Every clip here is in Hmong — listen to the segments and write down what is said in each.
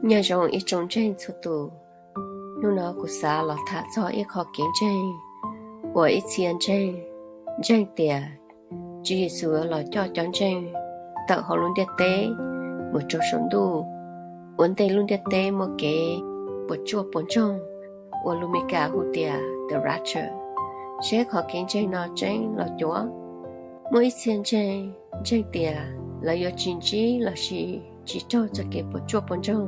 Nyob zoo ib tsoom ntseeg txhua tus, hnub no kuv xav los tham txog ib qho kev ntseeg uas ib txhia ntseeg ntseeg tias Tswv Yexus los coj cov ntseeg tawm hauv lub ntiaj teb mus rau saum ntuj, ua ntej lub ntiaj teb muaj kev puas tsuaj puas ntsoog uas lus Mis Kas hu tias the rapture. Seb qhov kev ntseeg no tseeb los cuav? Muaj ib txhia ntseeg ntseeg tias lawv yuav tsis ntsib lossis tsis raug txoj kev puas tsuaj puas ntsoog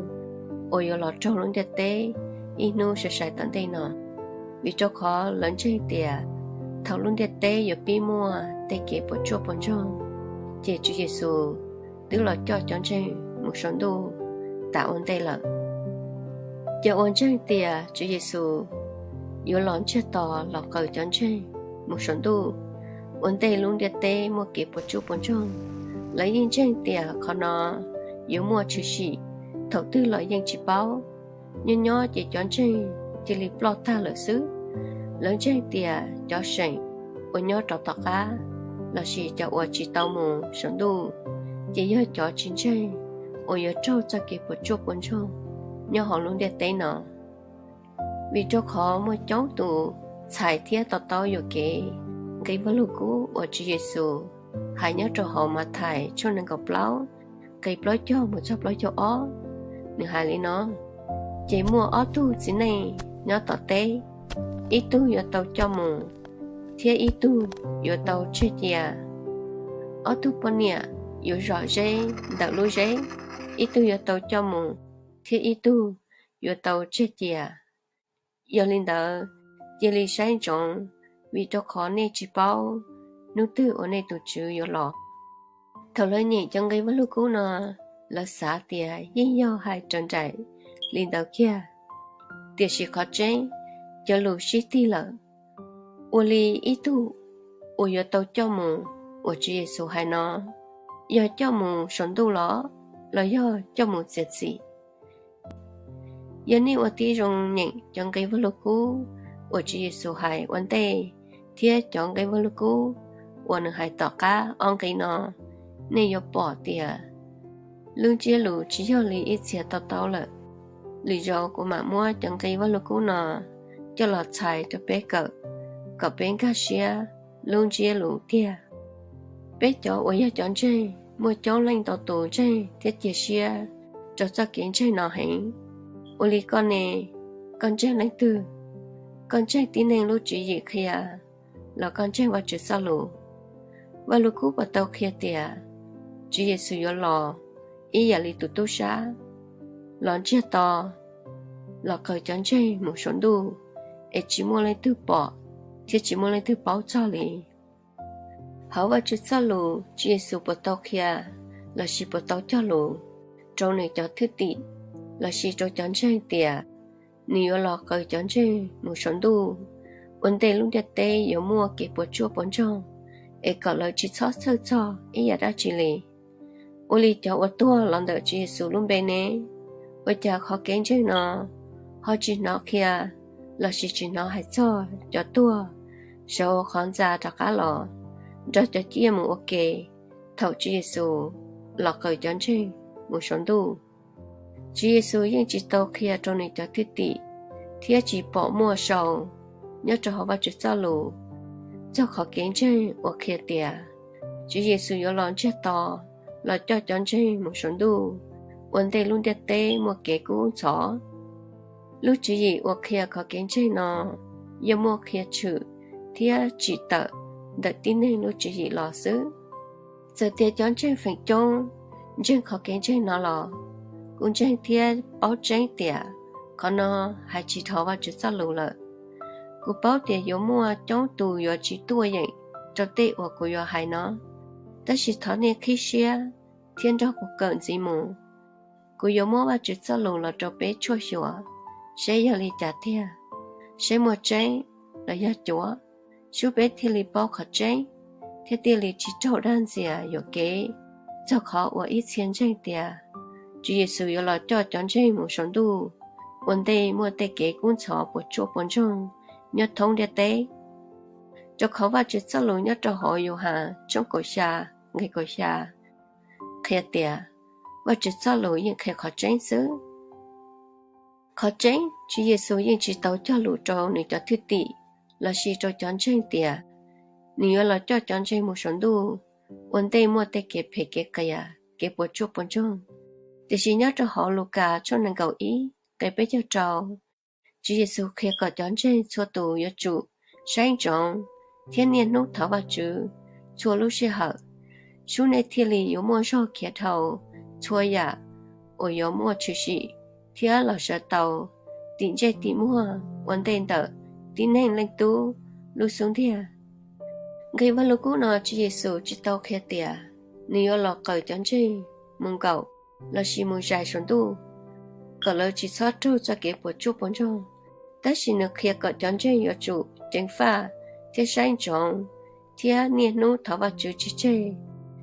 uas yuav los raug lub ntiaj teb ib hnub sai sai tom ntej no, vim rau qhov lawv ntseeg tias thaum lub ntiaj teb yuav pib muaj tej kev puas tsuaj puas ntsoog, ces Tswv Yexus twb los coj cov ntseeg mus saum ntuj tas ua ntej lawm. Cov uas ntseeg tias Tswv Yexus yuav los ntsiag to los qaws cov ntseeg mus saum ntuj ua ntej lub ntiaj teb muaj kev puas tsuaj puas ntsoog, lawv yeej ntseeg tias qhov no yuav muaj tshwm sim thaum twg los yeej tsis paub. Nyob nyob ces cov ntseeg cia li ploj tag lawm xwb. Lawv ntseeg tias cov seem uas nyob rov tom qab lossis cov uas tsis tau mus saum ntuj ces yog cov tsis ntseeg uas yuav raug txoj kev puas tsuaj puas ntsoog nyob hauv lub ntiaj teb no. Vim rau qhov muaj coob tus txhais thiab to taub yuam kev nqi Vajluskub uas Tswv Yexus hais nyob rau hauv Mathais tshooj nees nkaum plaub, nqi plaub caug mus txog plaub caug ob, nws hais li no: Ces muaj ob tug txiv neej nyob tom teb, ib tug yuav tau coj mus thiab ib tug yuav tau tseg cia. Ob tug poj niam yuav zom zeb ntawm lub zeb, ib tug yuav tau coj mus thiab ib tug yuav tau tseg cia. Yog li ntawd, cia li saib ntsoov, vim rau qhov nej tsis paub hnub twg uas nej tus Tswv yuav los. Thaum lawv nyeem cov nqi Vajluskub no, lawv xav tias yeej yog hais raws nraim li ntawd kiag. Tiam sis qhov tseeb, cov lus sib tig lawm. Ua li ib tug uas yuav tau coj mus uas Tswv Yexus hais no, yog coj mus saum ntuj los, los yog coj mus txiav txim? Yog nej ua tib zoo nyeem cov nqi Vajluskub uas Tswv Yexus hais ua ntej thiab cov nqi Vajluskub uas nws hais tom qab ob nqi no, nej yuav pom tias lub ntsiab lus tsis yog li ib txhia to taub lawm. Lwm zaus kuv mam muab cov nqi Vajluskub no coj los txhais rau peb kawm, kom peb nkag siab lub ntsiab lus tiag. Peb cov uas yog cov ntseeg muaj coob leej ntau tus ntseeg thiab cia siab rau txoj kev ntseeg no heev. Ua li koj ne, koj ntseeg leej twg? Koj ntseeg tib neeg lub tswv yim qhia los koj ntseeg Vajtswv txoj lus? Vajluskub puas tau qhia tias Tswv Yexus yuav los ib yam li tus tub sab los ntsiag to los qaws cov ntseeg mus saum ntuj, es tsis muaj leej twg pom thiab tsis muaj leej twg paub txog li? Hauv Vajtswv txoj lus, Tswv Yexus puas tau qhia lossis puas tau cog lus rau nws cov thwj tim lossis rau cov ntseeg tias nws yuav los qaws cov ntseeg mus saum ntuj ua ntej lub ntiaj teb yuav muaj kev puas tsuaj puas ntsoog, es kom lawv tsis txhob txhawj txog ib yam dab tsi li? Ua li cov uas tuag los ntawm Tswv Yexus lub npe ne, ua cas qhov kev ntseeg no ho tsis hnov qhia lossis tsis hnov hais txog cov tuag sawv hauv qhov ntxa rov qab los nrog cov ciaj mus ua ke thaum Tswv Yexus los qaws cov ntseeg mus saum ntuj? Tswv Yexus yeej tsis tau qhia rau nws cov thwj tim, thiab tsis pom muaj sau nyob rau hauv Vajtswv txoj lus txog qhov kev ntseeg uas qhia tias Tswv Yexus yuav los ntsiag to los coj cov ntseeg mus saum ntuj ua ntej lub ntiaj teb muaj kev kub ntxhov. Lub tswv yim uas qhia qhov kev ntseeg no yeej muaj qhia tshwm thiab tsim tawm ntawm tib neeg lub tswv yim los xwb. Txawm tias cov ntseeg feem coob ntseeg qhov kev ntseeg no los, kuv ntseeg thiab paub tseeb tias qhov no hais tsis dhau Vajtswv txoj lus lawm. Kuv paub tias yuav muaj coob tus yuav tsis tuaj yeem rau tej uas kuv yuav hais no, tab sis thov nej qhib siab thiab nrog kuv kawm ntxiv mus. Kuv yuav muab Vajtswv txoj lus los rau peb tshuaj xyuas, seb yog li cas tiag, seb muaj tseeb los yog cuav, sub peb thiaj li paub qhov tseeb, thiab thiaj li tsis raug dag ntxias yuam kev txog qhov uas ib txhia ntseeg tias Tswv Yexus yuav los coj cov ntseeg mus saum ntuj ua ntej muaj tej kev kub ntxhov puas tsuaj puas ntsoog nyob thoob ntiaj teb. Rau qhov Vajtswv txoj lus nyob rau hauv Yauhas tshooj kaum xya nqe kaum xya qhia tias, Vajtswv txoj lus yeej qhia qhov tseeb xwb. Qhov tseeb, Tswv Yexus yeej tsis tau cog lus rau nws cov thwj tim lossis rau cov ntseeg tias nws yuav los coj cov ntseeg mus saum ntuj ua ntej muaj tej kev phem kev qias, kev puas tsuaj puas ntsoog. Tiam sis nyob rau hauv Lukas tshooj nees nkaum ib nqe peb caug rau, Tswv Yexus qhia kom cov ntseeg txhua tus yuav tsum saib ntsoov thiab niaj hnub thov Vajtswv txhua lub sij hawm, sub nej thiaj li yuav muaj zog khiav dhau txhua yam uas yuav muaj tshwm sim thiab los sawv tau tim ntsej tim muag ua ntej ntawm tib neeg leej tub lub xub ntiag. Nqe Vajluskub no Tswv Yexus tsis tau qhia tias nws yuav los qaws cov ntseeg mus nkaum lossis mus zais saum ntuj kom lawv tsis txhob raug txoj kev puas tsuaj puas ntsoog, tab sis nws qhia kom cov ntseeg yuav tsum ceev faj thiab saib ntsoov thiab niaj hnub thov Vajtswv tsis tseg,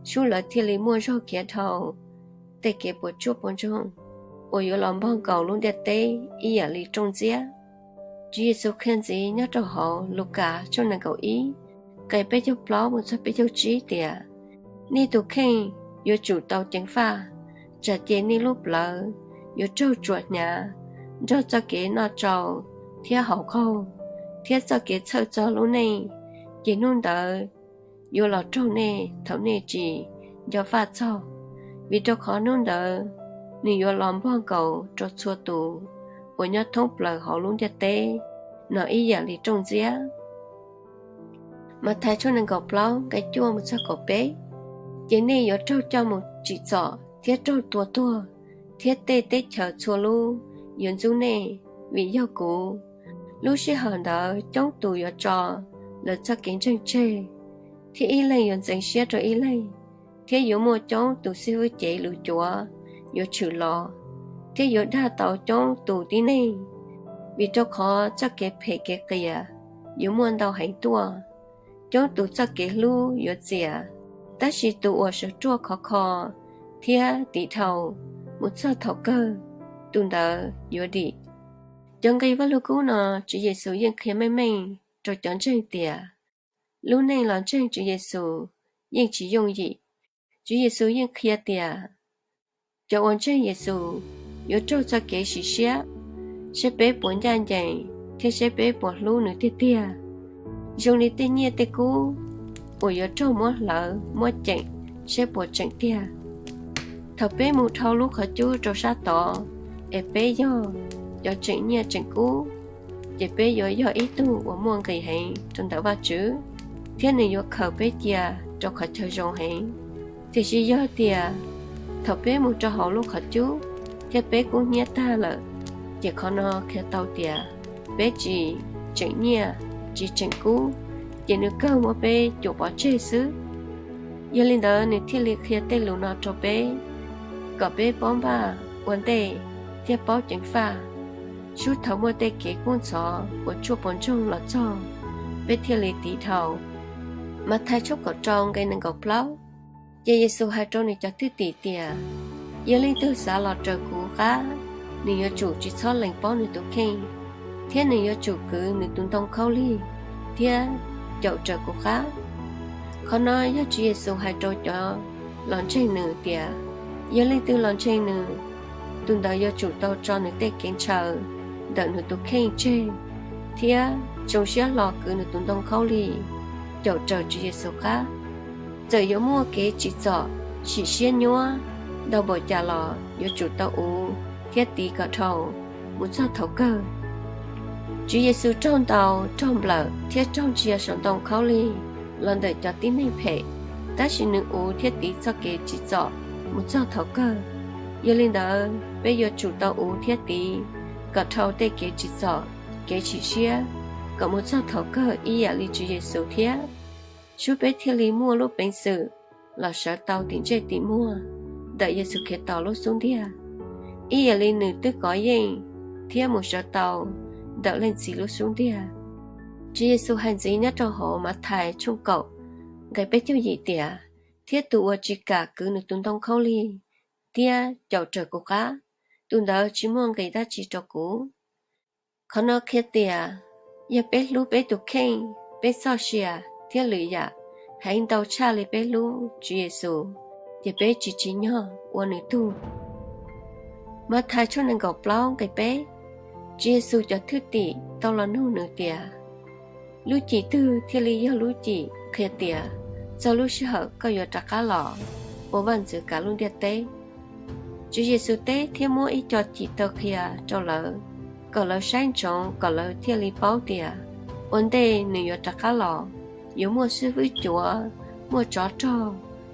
sub lawv thiaj li muaj zog khiav dhau tej kev puas tsuaj puas ntsoog uas yuav los npog nkaus lub ntiaj teb ib yam li rooj ntxiab. Tswv Yexus qhia ntxiv nyob rau hauv Lukas tshooj nees nkaum ib nqe peb caug plaub mus txog peb caug tsib tias nej tus kheej yuav tsum tau ceev faj, tsam ces nej lub plawv yuav raug tsuam hnyav nrog txoj kev noj tsau thiab haus qaug thiab txoj kev txhawj txog lub neej, ces hnub ntawd yuav los raug nej thaum nej tsis nco faj txog, vim rau qhov hnub ntawd nws yuav los npog nkaus rau txhua tus uas nyob thoob plaws hauv lub ntiaj teb no ib yam li rooj ntxiab. Mathais tshooj nees nkaum plaub nqe cuaj mus txog kaum peb, ces nej yuav raug coj mus tsim txom thiab raug tua tuag, thiab tej teb chaws txhua lub yuav ntxub nej vim yog kuv. Lub sij hawm ntawd coob tus yuav tso lawv txoj kev ntseeg tseg, thiab ib leeg yuav ntxeev siab rau ib leeg, thiab yuav muaj coob tus xib fwb cev lus cuav yuav tshwm los, thiab yuav dag tau coob tus tib neeg. Vim rau qhov txoj kev phem kev qias yuav muaj ntau heev tuaj, coob tus txoj kev hlub yuav txias, tab sis tus uas sawv ruaj khov kho thiab tiv dhau mus txog thaum kawg, tus ntawd yuav dim. Cov nqe Vajluskub no Tswv Yexus yeej qhia meej meej rau cov ntseeg tias lub neej los ntseeg Tswv Yexus yeej tsis yooj yim. Tswv Yexus yeej qhia tias cov uas ntseeg Yexus yuav raug txoj kev sim siab, seb peb puas ncaj ncees thiab seb peb puas hlub nws tiag tiag, zoo li tej nyiaj tej kub uas yuav raug muab hlawv muab ceem seb puas tseem tiag. Thaum peb mus dhau lub qhov cub rau sab tod es peb yog cov tseem nyiaj tseem kub, ces peb yuav yog ib tug uas muaj nqis heev rau ntawm Vajtswv, thiab nws yuav khaws peb cia rau qhov chaw zoo heev. Tiam sis yog tias thaum peb mus rau hauv lub qhov cub thiab peb kub hnyiab tag lawm, ces qhov no qhia tau tias peb tsis tseem nyiaj tsis tseem kub, ces nws kawg muab peb cuam pov tseg xwb. Yog li ntawd nws thiaj li qhia tej lus no rau peb, kom peb paub npaj ua ntej thiab paub ceev faj, sub thaum muaj tej kev kub ntxhov puas tsuaj puas ntsoog los txog, peb thiaj li tiv dhau. Mathais tshooj kaum rau nqe nees nkaum plaub, ces Yexus hais rau nws cov thwj tim tias yog leej twg xav los raws kuv qab, nws yuav tsum tsis txhob lees paub nws tus kheej, thiab nws yuav tsum kwv nws tus ntoo khaub lig thiab caum raws kuv qab. Qhov no yog Tswv Yexus hais rau cov los ntseeg nws tias yog leej twg los ntseeg nws, tus ntawd yuav tsum tau tso nws tej kev ntshaw ntawm nws tus kheej tseg thiab zoo siab hlo kwv nws tus ntoo khaub lig caum raws Tswv Yexus qab. Txawm yuav muaj kev tsim txom, sim siab nyuab ntau npaum cas los yuav tsum tau uv thiab tiv kom dhau mus txog thaum kawg. Tswv Yexus raug ntaus, raug nplawm thiab raug ntsia saum ntoo khaub lig los ntawm cov tib neeg phem, tab sis nws uv thiab tiv txoj kev tsim txom mus txog thaum kawg. Yog li ntawd peb yuav tsum tau uv thiab tiv kom dhau tej kev tsim txom, kev sim siab kom mus txog thaum kawg ib yam li Tswv Yexus thiab, sub peb thiaj li muaj lub peev xwm los sawv tau tim ntsej tim muag ntawm Yexus Khetos lub xub ntiag, ib yam li nws twb kov yeej thiab mus sawv tau ntawm Leej Txiv lub xub ntiag. Tswv Yexus hais ntxiv nyob rau hauv Mathais tshooj kaum nqe peb caug yim tias thiab tus uas tsis kam kwv nws tus ntoo khaub lig thiab caum raws kuv qab, tus ntawd tsis muaj nqis dab tsi rau kuv. Qhov no qhia tias yog peb hlub peb tus kheej, peb txoj sia thiab lwm yam heev ntau tshaj li peb hlub Tswv Yexus, ces peb tsis tsim nyog ua nws tug. Mathais tshooj nees nkaum plaub nqe peb, Tswv Yexus cov thwj tim tau los nug nws tias, Lub cim twg thiaj li yog lub cim qhia tias txog lub sij hawm koj yuav rov qab los ua vaj ntxwv kav lub ntiaj teb? Tswv Yexus teb thiab muab ib co cim taw qhia rau lawv, kom lawv saib ntsoov kom lawv thiaj li paub tias ua ntej nws yuav rov qab los, yuav muaj xib fwb cuav, muaj tsov rog,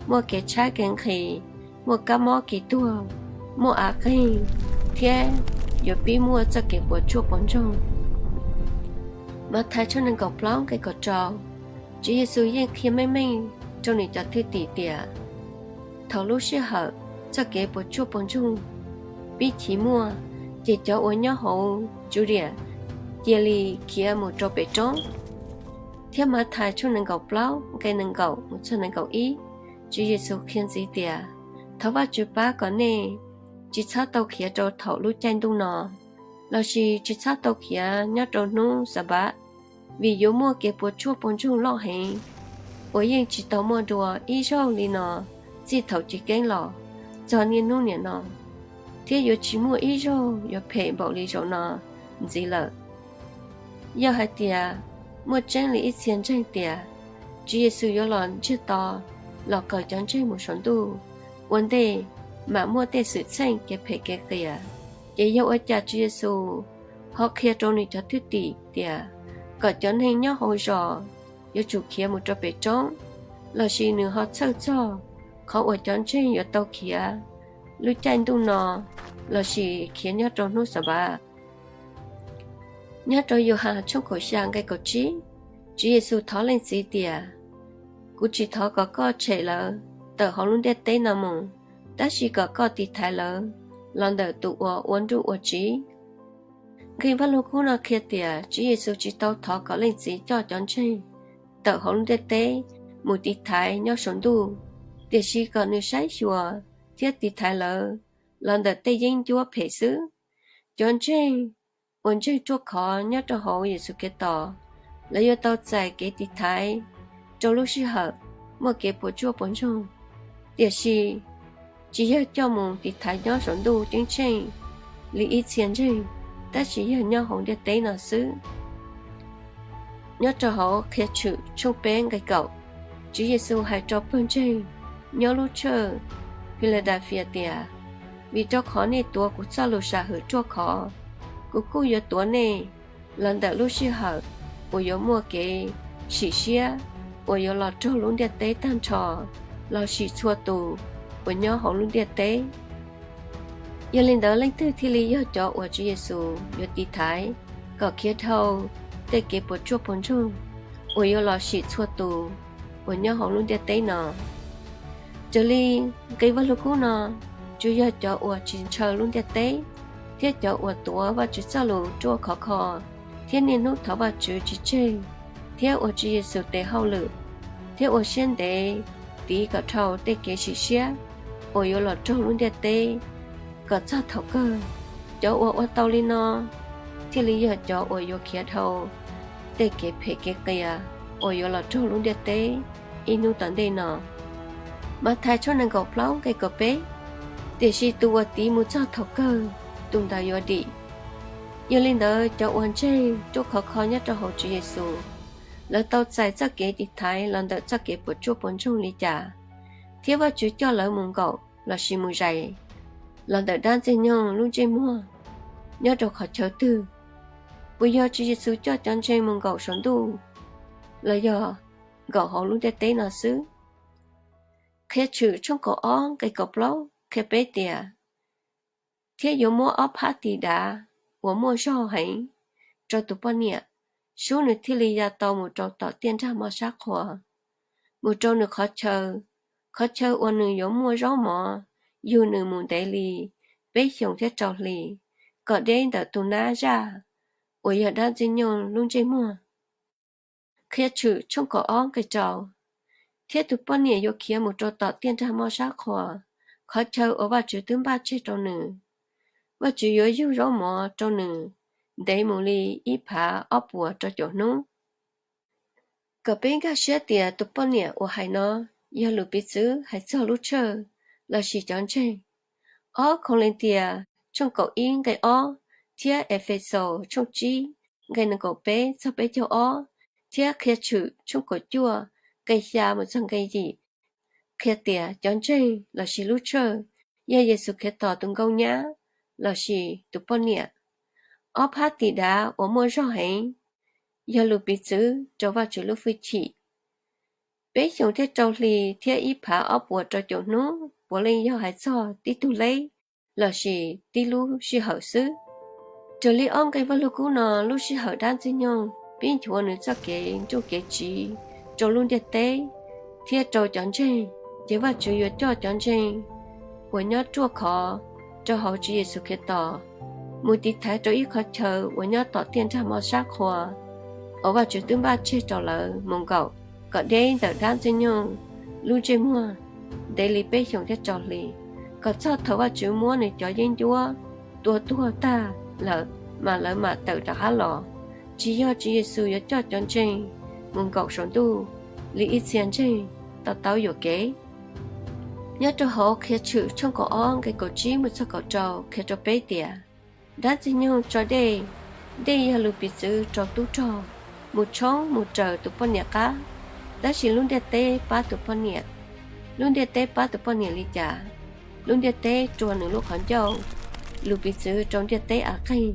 muaj kev tshaib kev nqhis, muaj kab mob kev tuag, muaj av qeeg, thiab yuav pib muaj txoj kev puas tsuaj puas ntsoog. Mathais tshooj nees nkaum plaub nqe kaum rau, Tswv Yexus yeej qhia meej meej rau nws cov thwj tim tias thaum lub sij hawm txoj kev puas tsuaj puas ntsoog pib chiv muaj, ces cov uas nyob hauv tswv riam cia li khiav mus rau pem roob. Thiab Mathais tshooj nees nkaum plaub nqe nees nkaum mus txog nees nkaum ib, Tswv Yexus qhia ntxiv tias, Thov Vajtswv pab kom nej tsis txhob tau khiav rau thaum lub caij ntuj no, lossis tsis txhob tau khiav nyob rau hnub Xanpab, vim yuav muaj kev puas tsuaj puas ntsoog loj heev uas yeej tsis tau muaj dua ib zaug li no txij thaum chiv keeb los txog niaj hnub nim no, thiab yuav tsis muaj ib zaug yuav phem npaum li zaum no ntxiv lawm. Yog hais tias muaj tseeb li ib txhia ntseeg tias Tswv Yexus yuav los ntsiag to los qaws cov ntseeg mus saum ntuj ua ntej mam muaj tej xwm txheej kev phem kev qias, ces yog ua cas Tswv Yexus ho qhia rau nws cov thwj tim tias kom cov neeg nyob hauv zos yuav tsum khiav mus rau pem roob, lossis nws ho txhawj txog qhov uas cov ntseeg yuav tau khiav lub caij ntuj no lossis khiav nyob rau hnub Xanpab? Nyob rau Yauhas tshooj kaum xya nqe kaum tsib, Tswv Yexus thov Leej Txiv tias, Kuv tsis thov kom koj tshem lawv tawm hauv lub ntiaj teb no mus, tab sis kom koj tiv thaiv lawv los ntawm tus uas ua nruj ua tsiv. Nqe Vajluskub no qhia tias Tswv Yexus tsis tau thov kom Leej Txiv coj cov ntseeg tawm hauv lub ntiaj teb mus tiv thaiv nyob saum ntuj, tiam sis kom nws saib xyuas thiab tiv thaiv lawv los ntawm tej yeeb ncuab phem xwb. Cov ntseeg uas ntseeg ruaj khov nyob rau hauv Yexus Khetos, lawv yuav tau txais kev tiv thaiv rau lub sij hawm muaj kev puas tsuaj puas ntsoog, tiam sis tsis yog coj mus tiv thaiv nyob saum ntuj ceeb tsheej li ib txhia ntseeg, tab sis yog nyob hauv ntiaj teb no xwb. Nyob rau hauv Qhia Tshwm tshooj peb nqe kaum, Tswv Yexus hais rau pawg ntseeg nyob lub tshawj Filadafia tias, Vim rau qhov nej tuav kuv txoj lus sam hwm ruaj khov, kuv kuj yuav tuav nej los ntawm lub sij hawm uas yuav muaj kev sim siab uas yuav los raug lub ntiaj teb tag nrho, los sim txhua tus uas nyob hauv lub ntiaj teb. Yog li ntawd, leej twg thiaj li yog cov uas Tswv Yexus yuav tiv thaiv kom khiav dhau tej kev puas tsuaj puas ntsoog uas yuav los sim txhua tus uas nyob hauv lub ntiaj teb no? Raws li nqe Vajluskub no, tsuas yog cov uas tsis ntshaw lub ntiaj teb thiab cov uas tuav Vajtswv txoj lus ruaj khov kho thiab niaj hnub thov Vajtswv tsis tseg thiab ua Tswv Yexus tes hauj lwm thiab ua siab ntev tiv kom dhau tej kev sim siab uas yuav los raug lub ntiaj teb kom txog thaum kawg. Cov uas ua tau li no thiaj li yog cov uas yuav khiav dhau tej kev phem kev qias uas yuav los raug lub ntiaj teb ib hnub tom ntej no. Mathais tshooj nees nkaum plaub nqe kaum peb, Tiam sis tus uas tiv mus txog thaum kawg, tus ntawd yuav dim. Yog li ntawd, cov uas ntseeg ruaj khov kho nyob rau hauv Tswv Yexus, lawv tau txais txoj kev tiv thaiv los ntawm txoj kev puas tsuaj puas ntsoog li cas, thiab Vajtswv coj lawv mus nkaum lossis mus zais los ntawm dab Ntxwg Nyoog lub ntsej muag nyob rau qhov chaw twg? Puas yog Tswv Yexus coj cov ntseeg mus nkaum saum ntuj los yog nkaum hauv lub ntiaj teb no xwb? Qhia Tshwm tshooj kaum ob nqe kaum plaub qhia peb tias, Thiab yuav muab ob phab tis dav uas muaj zog heev rau tus poj niam, sub nws thiaj li ya tau mus rau tom tiaj nrag moj sab qhua, mus rau nws qhov chaw, qhov chaw uas nws yuav muaj zaub mov yug nws mus ntev li peb xyoos thiab rau hli, kom deb ntawm tus nab zaj uas yog dab Ntxwg Nyoog lub ntsej muag. Qhia Tshwm tshooj kaum ob nqe rau, Thiab tus poj niam yuav khiav mus rau tom tiaj nrag moj sab qhua, qhov chaw uas Vajtswv twb npaj tseg rau nws. Vajtswv yuav yug zaub mov rau nws ntev mus li ib phav ob puas rau caum hnub. Kom peb nkag siab tias tus poj niam uas hais no yog lus piv txwv hais txog lub tshawj lossis cov ntseeg. Ob Khauleetias tshooj kaum ib nqe ob thiab Efexaus tshooj tsib nqe nees nkaum peb txog peb caug ob, thiab Qhia Tshwm tshooj kaum cuaj nqe xya mus txog nqe yim qhia tias cov ntseeg lossis lub tshawj yog Yexus Khetos tus nkauj nyab lossis tus poj niam. Ob phab tim dav uas muaj zog heev yog lus piv txwv rau Vajtswv lub fwj chim. Peb xyoos thiab rau hli thiab ib phav ob puas rau caum hnub puav leej yog hais txog tib tug leb lossis tib lub sij hawm xwb. Raws li ob nqe Vajluskub no, lub sij hawm dab Ntxwg Nyoog pib nchuav nws txoj kev nruj kev tsiv rau lub ntiaj teb thiab rau cov ntseeg, ces Vajtswv yuav coj cov ntseeg uas nyob ruaj khov rau hauv Tswv Yexus Khetos mus tiv thaiv rau ib qhov chaw uas nyob tom tiaj nrag moj sab qhua uas Vajtswv twb npaj tseg rau lawv mus nkaum kom deb ntawm dab Ntxwg Nyoog lub ntsej muag ntev li peb xyoos thiab rau hli, kom txog thaum Vajtswv muab nws cov yeeb ncuab tua tuag tag lawm mas lawv mam tawm rov qab los. Tsis yog Tswv Yexus yuav coj cov ntseeg mus nkaum saum ntuj li ib txhia ntseeg to taub yuam kev. Nyob rau hauv Qhia Tshwm tshooj kaum ob nqe kaum tsib mus txog kaum rau qhia rau peb tias dab Ntxwg Nyoog tso dej, dej yog lus piv txwv rau tub rog, mus tshoob mus raws tus poj niam qab, tab sis lub ntiaj teb pab tus poj niam. Lub ntiaj teb pab tus poj niam li cas? Lub ntiaj teb rua nws lub qhov ncauj, lus piv txwv rau ntiaj teb av qeeg.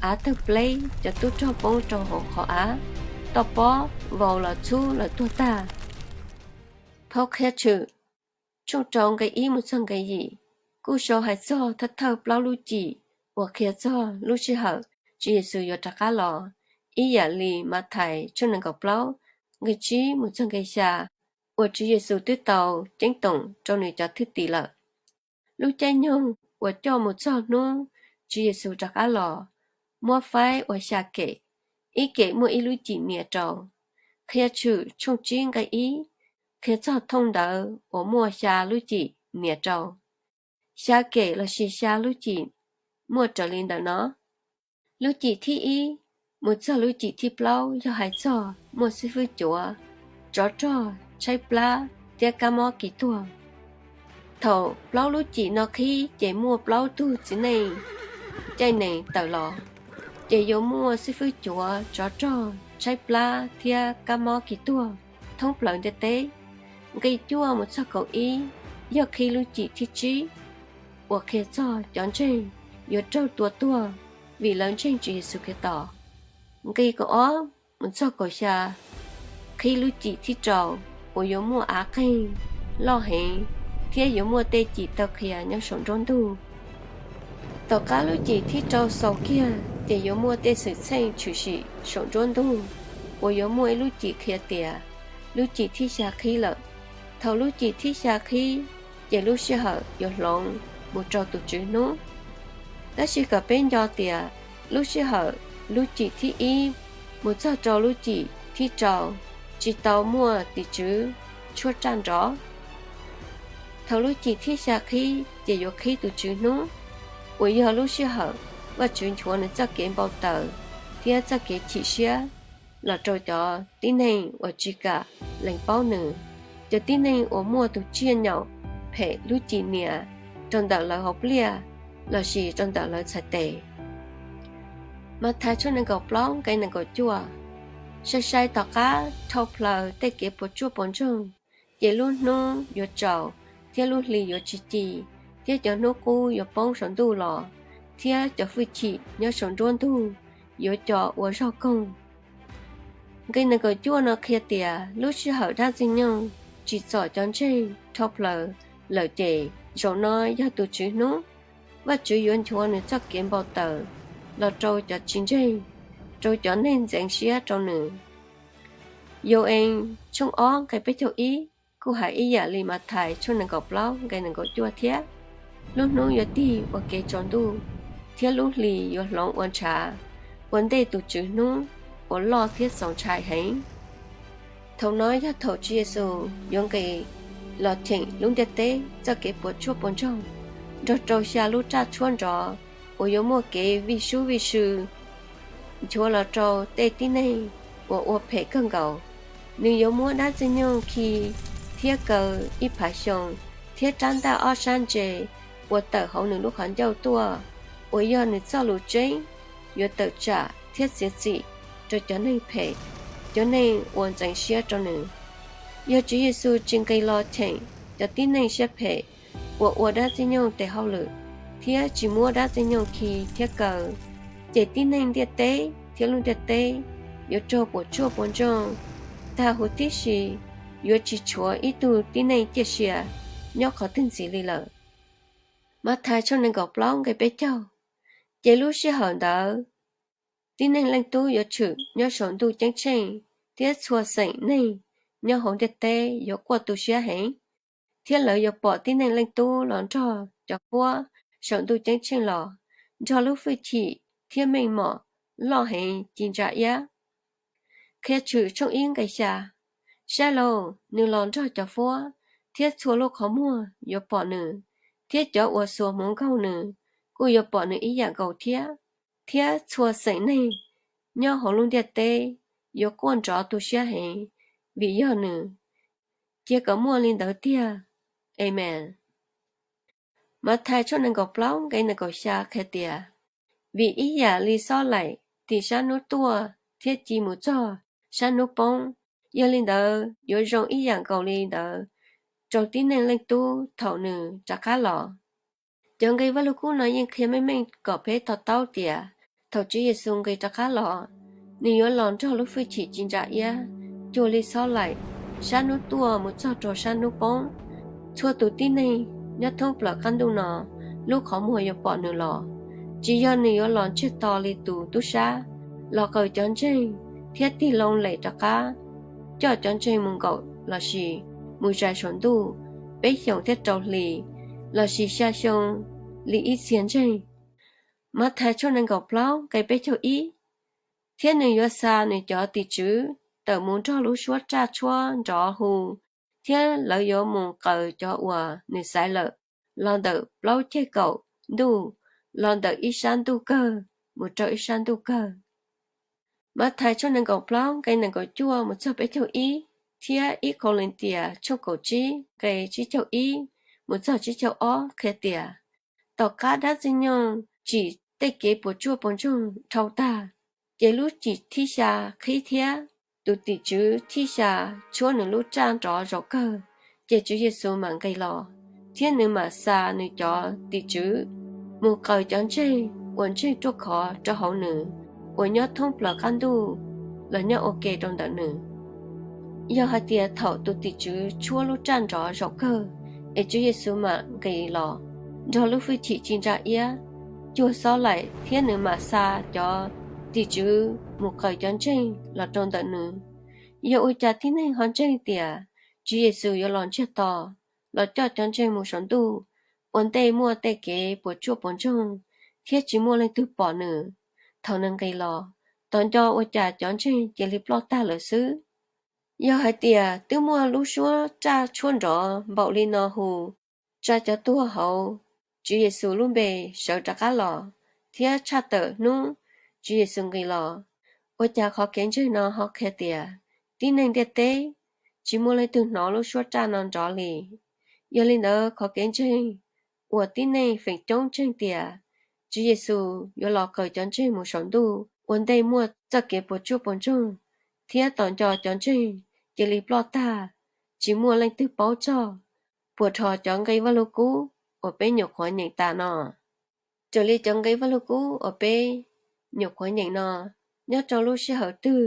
Av tawg pleb, cov tub rog poob rau hauv qhov av, toj pob vau los txhub lawv tuag tag. Phau Qhia Tshwm tshooj rau nqe ib mus txog nqe yim kuj sau hais txog thawj thawj plaub lub cim uas qhia txog lub sij hawm Tswv Yexus yuav rov qab los, ib yam li Mathais tshooj nees nkaum plaub nqe tsib mus txog nqe xya, uas Tswv Yexus twb tau ceeb toom rau nws cov thwj tim lawm. Lub caij nyoog uas coj mus txog hnub Tswv Yexus rov qab los, muab faib ua xya kem, ib kem muaj ib lub cim nias rau. Qhia Tshwm tshooj tsib nqe ib qhia txog thooj ntawv uas muaj xya lub cim nias rau. Xya kem lossis xya lub cim muaj raws li ntawm no. Lub cim thib ib mus txog lub cim thib plaub yog hais txog muaj xib fwb cuav, tsov rog, tshaib plab thiab kab mob kis tuag. Thaum plaub lub cim no qhib ces muaj plaub tug txiv neej caij nees tawm los, ces yuav muaj xib fwb cuav, tsov rog, tshaib plab thiab kab mob kis tuag thoob plaws ntiaj teb. Nqe cuaj mus txog kaum ib yog qhib lub cim thib tsib uas qhia txog cov ntseeg yuav raug tua tuag vim lawv ntseeg Tswv Yexus Khetos. Nqe kaum ob mus txog kaum xya qhib lub cim thib rau uas yuav muaj av qeeg loj heev thiab yuav muaj tej cim taw qhia nyob saum nruab ntug. Tom qab lub cim thib rau xaus kiag ces yuav muaj tej xwm txheej tshwm sim saum nruab ntug uas yuav muaj ib lub cim qhia tias lub cim thib xya qhib lawm. Thaum lub cim thib xya qhib ces lub sij hawm yuav hloov mus rau tus Tswv hnub. Tab sis kom peb nco tias lub sij hawm lub cim thib ib mus txog rau lub cim thib rau tsis tau muaj tim tswv tshuab raj nrov. Thaum lub cim thib xya qhib ces yuav qhib tus Tswv hnub, uas yog lub sij hawm Vajtswv nchuav nws txoj kev npau taws thiab txoj kev chim siab los rau cov tib neeg uas tsis kam lees paub nws, cov tib neeg uas muaj tus tsiaj nyaum phem lub cim nias rau ntawm lawv hauv pliaj lossis rau ntawm lawv txhais tes. Mathais tshooj nees nkaum plaub nqe nees nkaum cuaj. Sai sai tom qab dhau plaws tej kev puas tsuaj puas ntsoog, ces lub hnub yuav tsaus thiab lub hli yuav tsis ci, thiab cov hnub qub yuav poob saum ntuj los, thiab cov fwj chim nyob saum nruab ntug yuav co ua zog koog. Nqe nees nkaum cuaj no qhia tias lub sij hawm dab Ntxwg Nyoog tsim txom cov ntseeg dhau plaws lawm ces zaum no yog tus Tswv hnub. Vajtswv yuav nchuav nws txoj kev npau taws los rau cov tsis ntseeg, rau cov neeg ntxeev siab rau nws. Yau-ees tshooj ob nqe peb caug ib kuj hais ib yam li Mathais tshooj nees nkaum plaub nqe nees nkaum cuaj thiab. Lub hnub yuav tig ua kev tsaus ntuj, thiab lub hli yuav hloov ua ntshav, ua ntej tus Tswv hnub uas loj thiab txaus ntshai heev. Thaum no yog thaum Tswv Yexus yuav nqis los cheem lub ntiaj teb txoj kev puas tsuaj puas ntsoog, nrog rau xya lub raj tshuab nrov uas yuav muaj kev vij sub vij sw nchuav los rau tej tib neeg uas ua phem kawg nkaus. Nws yuav muab dab Ntxwg Nyoog khi thiab kaw ib phav xyoo, thiab rab ntaj ob sab ntse uas tawm hauv nws lub qhov ncauj tuaj uas yog nws txoj lus tseeb, yuav tawm tsam thiab txiav txim rau cov neeg phem, cov neeg uas ntxeev siab rau nws. Yog Tswv Yexus tsis nqis los cheem cov tib neeg siab phem uas ua dab ntxwg nyoog tes hauj lwm thiab tsis muab dab ntxwg nyoog khi thiab kaw, ces tib neeg ntiaj teb thiab lub ntiaj teb yuav raug puas tsuaj puas ntsoog tag huv tib si, yuav tsis tshuav ib tug tib neeg ciaj sia nyob qhov twg ntxiv li lawm. Mathais tshooj nees nkaum plaub nqe peb caug. Ces lub sij hawm ntawd, tib neeg Leej Tub yuav tshwm nyob saum ntuj ceeb tsheej, thiab txhua xeem neeg nyob hauv ntiaj teb yuav quaj tu siab heev, thiab lawv yuav pom tib neeg Leej Tub los nrog cov fuab saum ntuj ceeb tsheej los, nrog lub hwj chim thiab meej mom loj heev ci ntsa iab. Qhia Tshwm tshooj ib nqe xya. Saib lauj, nws los nrog cov fuab, thiab txhua lub qhov muag yuav pom nws, thiab cov uas xuas hmoov nkaug nws kuj yuav pom nws ib yam nkaus thiab. Thiab txhua xeem neeg nyob hauv lub ntiaj teb yuav quaj nrov tu siab heev vim yog nws. Cia kom muaj li ntawd tiag. Amees. Mathais tshooj nees nkaum plaub nqe nees nkaum xya qhia tias, vim ib yam li xob laim tim sab hnub tuaj thiab ci mus txog sab hnub poob, yog li ntawd yuav zoo ib yam nkaus li ntawd rau tib neeg Leej Tub thaum nws rov qab los. Cov nqe Vaj Lug Kub no yeej qhia meej meej kom peb to taub tias thaum Tswv Yexus nqis rov qab los, nws yuav los nrog lub hwj chim ci ntsa iab, cuag li xob laim, sab hnub tuaj mus txog rau sab hnub poob. Txhua tus tib neeg nyob thoob plaws qab ntuj no lub qhov muag yuav pom nws los. Tsis yog nws yuav los ntsiag to li tus tub sab los qaws cov ntseeg thiab tig loo lem rov qab coj cov ntseeg mus nkaum lossis mus zais saum ntuj peb xyoos thiab rau hli lossis xya xyoo li ib txhia ntseeg. Mathais tshooj nees nkaum plaub nqe peb caug ib. Thiab nws yuav xa nws cov tim tswv tawm mus nrog lub suab raj tshuab nrov hu, thiab lawv yuav mus qaws cov uas nws xaiv lawm los ntawm plaub ceg kaum ntuj, los ntawm ib sab ntuj kawg mus rau ib sab ntuj kawg. Mathais tshooj nees nkaum plaub nqe nees nkaum cuaj mus txog peb caug ib, thiab ib Kauleetias tshooj kaum tsib nqe tsib caug ib mus txog tsib caug ob qhia tias, tom qab dab ntxwg nyoog tsim tej kev puas tsuaj puas ntsoog dhau tag, ces lub cim thib xya qhib thiab tus tim tswv thib xya tshuab nws lub raj nrov zaum kawg, ces Tswv Yexus mam nqis los, thiab nws mam xa nws cov tim tswv mus qaws cov ntseeg uas ntseeg ruaj khov rau hauv nws uas nyob thoob plaws qab ntuj los nyob ua ke rau ntawm nws. Yog hais tias thaum tus tim tswv tshuab lub raj nrov zaum kawg es Tswv Yexus mam nqis los nrog lub hwj chim ci ntsa iab, cuag xob laim thiab nws mam xa cov tim tswv mus qaws cov ntseeg los rau ntawm nws, yog ua cas tib neeg ho ntseeg tias Tswv Yexus yuav los ntsiag to los coj cov ntseeg mus saum ntuj ua ntej muaj tej kev puas tsuaj puas ntsoog thiab tsis muaj leej twg pom nws thaum nws nqis los, tos nco ua cas cov ntseeg cia li ploj tag lawm xwb? Yog hais tias twb muaj lub suab raj tshuab nrov npaum li no hu, tsa cov tuag hauv Tswv Yexus lub npe sawv rov qab los, thiab tshaj tawm hnub Tswv Yexus nqis los, ua cas qhov kev ntseeg no ho qhia tias tib neeg ntiaj teb tsis muaj leej twg hnov lub suab raj no nrov li? Yog li ntawd qhov kev ntseeg uas tib neeg feem coob ntseeg tias Tswv Yexus yuav los qaws cov ntseeg mus saum ntuj ua ntej muaj txoj kev puas tsuaj puas ntsoog thiab tos nco cov ntseeg cia li ploj tag, tsis muaj leej twg paub txog, puas dhos cov nqe Vaj Lug Kub uas peb nyuam qhuav nyeem tas no. Raws li cov nqe Vaj Lug Kub uas peb nyuam qhuav nyeem no, nyob rau lub sij hawm twg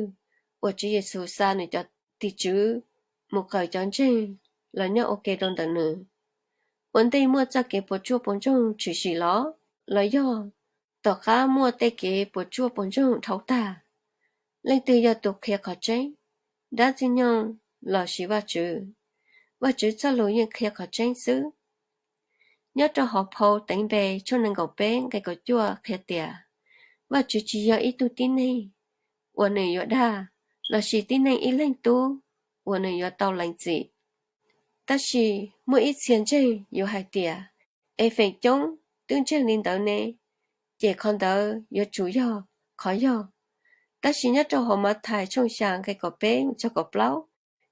uas Tswv Yexus xa nws cov tim tswv mus qaws cov ntseeg los nyob ua ke rau ntawm nws, ua ntej muaj txoj kev puas tsuaj puas ntsoog tshwm sim los, los yog tom qab muaj tej kev puas tsuaj puas ntsoog dhau tag? Leej twg yog tus qhia qhov tseeb, dab ntxwg nyoog lossis Vajtswv? Vajtswv txoj lus yeej qhia qhov tseeb xwb. Nyob rau hauv phau Teev Npe tshooj nees nkaum peb nqe kaum cuaj qhia tias, Vajtswv tsis yog ib tug tib neeg uas nws yuav dag, lossis tib neeg ib leeg tub uas nws yuav tau lees txim. Tab sis muaj ib txhia ntseeg yuav hais tias, es feem coob twb ntseeg li ntawd ne, ces qhov ntawd yuav tsum yog qhov yog. Tab sis nyob rau hauv Mathais tshooj xya nqe kaum peb mus txog kaum plaub,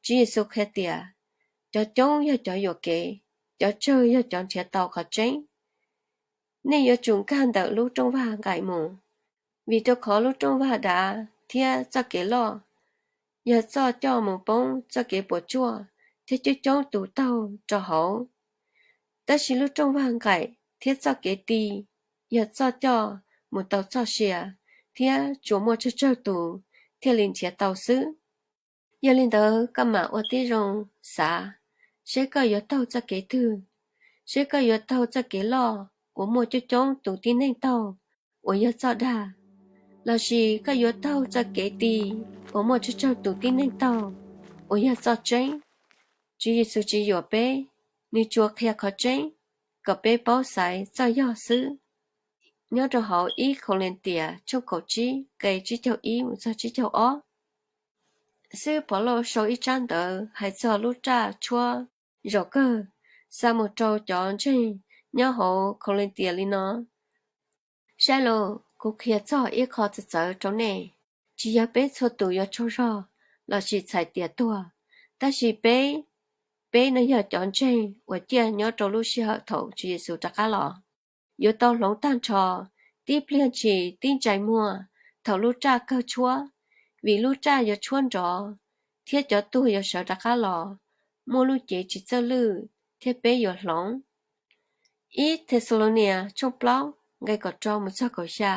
Tswv Yexus qhia tias, cov coob yog cov yuam kev, cov tsawg yog cov nrhiav tau qhov tseeb. Nej yuav tsum nkag ntawm lub rooj vag nqaim mus, vim rau qhov lub rooj vag dav thiab txoj kev loj yog txoj coj mus poob txoj kev puas tsuaj thiab coob coob tus taug rau hauv. Tab sis lub rooj vag nqaim thiab txoj kev ti yog txoj coj mus tau txoj sia, thiab tsuas muaj tsawg tsawg tus thiaj li nrhiav tau xwb. Yog li ntawd koj mam ua tib zoo xav seb koj yuav taug txoj kev twg, seb koj yuav taug txoj kev loj uas muaj coob coob tus tib neeg taug uas yog txoj dag, lossis koj yuav taug txoj kev ti uas muaj tsawg tsawg tus tib neeg taug uas yog txoj tseeb. Tswv Yexus tsis yuam peb, nws tsuas qhia qhov tseeb kom peb paub xaiv txoj yog xwb. Nyob rau hauv ib Kauleetias tshooj kaum tsib nqe tsib caug ib mus txog tsib caug ob, xib hwb Pov Lauj sau ib tsab ntawv hais txog lub raj tshuab zaum kawg xa mus rau cov ntseeg nyob hauv Kauleetias li no: Saib lauj, kuv qhia txog ib qho txawv txawv rau nej, tsis yog peb txhua tus yuav tsaug zog lossis txhais tias tuag, tab sis peb, peb no yog cov ntseeg uas ciaj nyob rau lub sij hawm thaum Tswv Yexus rov qab los, yuav tau hloov tag nrho tib pliag ntshis tib ntsais muag thaum lub raj kawg tshuab, vim lub raj yuav tshuab nrov thiab cov tuag yuav sawv rov qab los, muaj lub cev tsis txawj lwj thiab peb yuav hloov. Ib Thexalaunikes tshooj plaub nqe kaum rau mus txog kaum xya: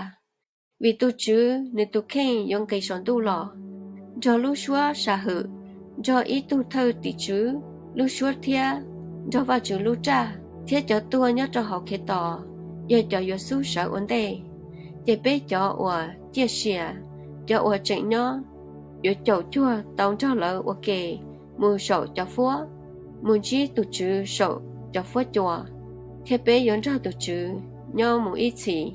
Vim tus Tswv nws tus kheej yuav nqis saum ntuj los nrog lub suab sam hwm, nrog ib tug thawj tim tswv lub suab thiab nrog Vajtswv lub raj, thiab cov tuag nyob rau hauv Khetos yog cov yuav xub sawv ua ntej. Ces peb cov uas ciaj sia, cov uas tseem nyob, yuav caum cuag tau nrog lawv ua ke mus saum cov fuab, mus ntsib tus Tswv saum cov fuab cua, thiab peb yuav nrog tus Tswv nyob mus ib txhis.